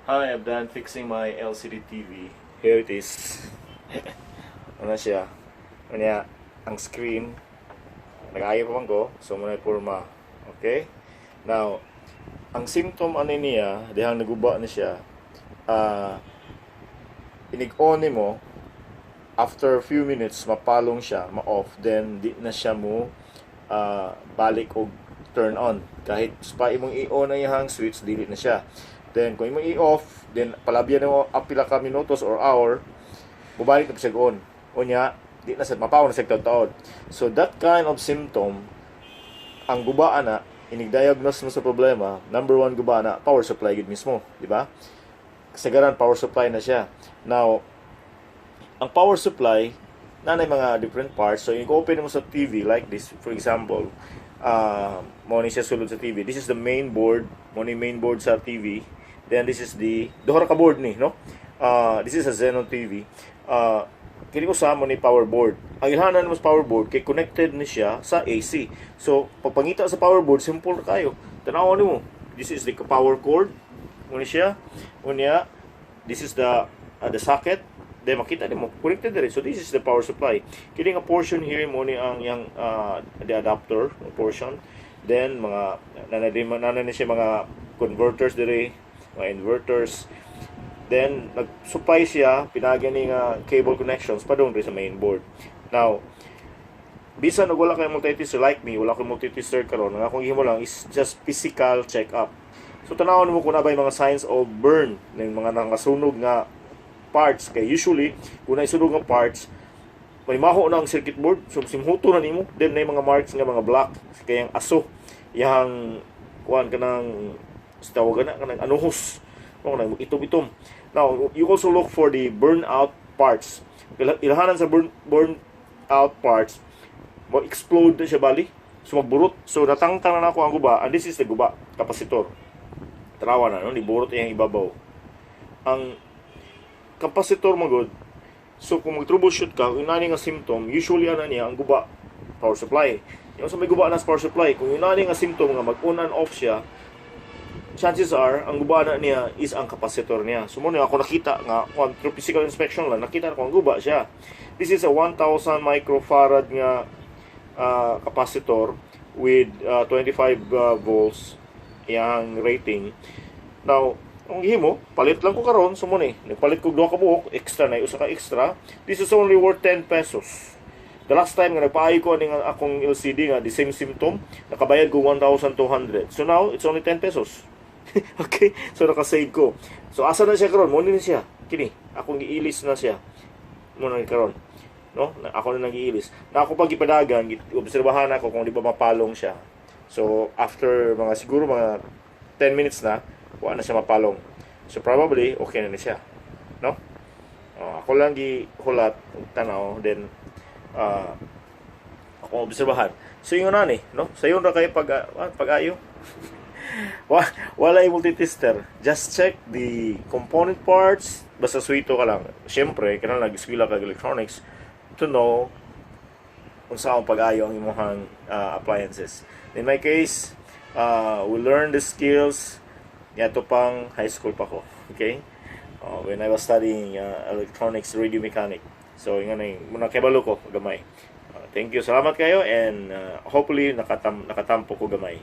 Hi, I'm done fixing my LCD TV. Here it is. Ano siya? Unya, ang screen, nag-ayo pa man ko, so mao na porma. Okay? Now, ang symptom ani niya, dihang naguba na siya, inig-on mo, after a few minutes, mapalong siya, ma-off, then di na siya mo balik og turn on. Kahit pa imong i-on ang iyang switch, dili na siya. Then, kung imong i-off, then palabyan mo pila ka minutos or hour, mubalik na siya on. Unya, di na sa mapaw na siya taod. So, that kind of symptom, ang guba ana, inig-diagnose mo sa problema, number one guba na, power supply gid mismo, di ba? Kasagaran, power supply na siya. Now, ang power supply, naa nay mga different parts. So, i-open mo sa TV like this, for example, mo ni siya sulod sa TV. This is the main board, mo ni main board sa TV. Then this is the duha ra ka board ni, no? This is a Xenon TV. Kini ko sa mo ni power board. Ang ilhanan mo sa power board kay connected ni siya sa AC. So, pagpangita sa power board, simple ra kayo. Tan-awon nimo. This is the power cord. Mo ni siya. Unya, this is the socket. Then makita nimo connected diri. So this is the power supply. Kini nga portion here mo ni ang yang the adapter portion. Then mga nana ni siya mga converters diri, mga inverters. Then nag-supply siya pinaagi ni nga cable connections padung diri sa main board. Now, bisan og wala kay multitester like me, wala koy multitester karon, ang akong gihimo lang is just physical check-up. So tanawon mo kung naa bay mga signs of burn, ng mga nakasunog nga parts, kay usually kung naisunog nga parts, may maho na ang circuit board, so simhuto na nimo. Then na mga marks nga mga black kay ang aso iyang kuan, kanang sa tawagan na kanang anuhos mo, kanang itom-itom. Now, you also look for the burnout parts. Ilhanan sa burn out parts, mo explode na siya bali. So magburot. So natangtang na nako ang guba, and this is the guba capacitor. Tanawa na, no, niburot iyang ibabaw. Ang capacitor magod. So kung mag-troubleshoot ka, kung nani nga symptom, usually ana niya ang guba power supply. Yung sa may guba na sa power supply, kung yung nani nga symptom nga mag-on and off siya, chances are ang guba na niya is ang capacitor niya. So mo ako nakita nga kung through physical inspection lang, nakita ko ang guba siya. This is a 1000 microfarad nga capacitor with 25 volts iyang rating. Now, ang gihimo, palit lang ko karon, so mo ni. Nagpalit ko duha ka buok, extra na usa ka extra. This is only worth 10 pesos. The last time nga nagpaayo ko aning akong LCD nga the same symptom, nakabayad ko 1,200. So now, it's only 10 pesos. Okay? So nakasave ko. So asa na siya karon? Mo ni na siya. Kini, akong giilis na siya. Mo na karon. No? Ako na nagiilis. Na ako pag ipadagan, obserbahan ako kung di ba mapalong siya. So after mga siguro mga 10 minutes na, wala na siya mapalong. So probably okay na ni siya. No? Oh, ako lang gihulat tanaw, then akong obserbahan. So yun na ni, no? Sayon ra kayo pag-ayo. Wala yung multitester. Just check the component parts. Basta suwito ka lang. Siyempre, kailangan nag-eskwela ka electronics to know kung saan pag-ayo ang imong appliances. In my case, we learn the skills niadto pang high school pa ko. Okay? When I was studying electronics radio mechanic. So, yun nga muna kabalo ko gamay. Thank you. Salamat kayo and hopefully nakatampo ko gamay.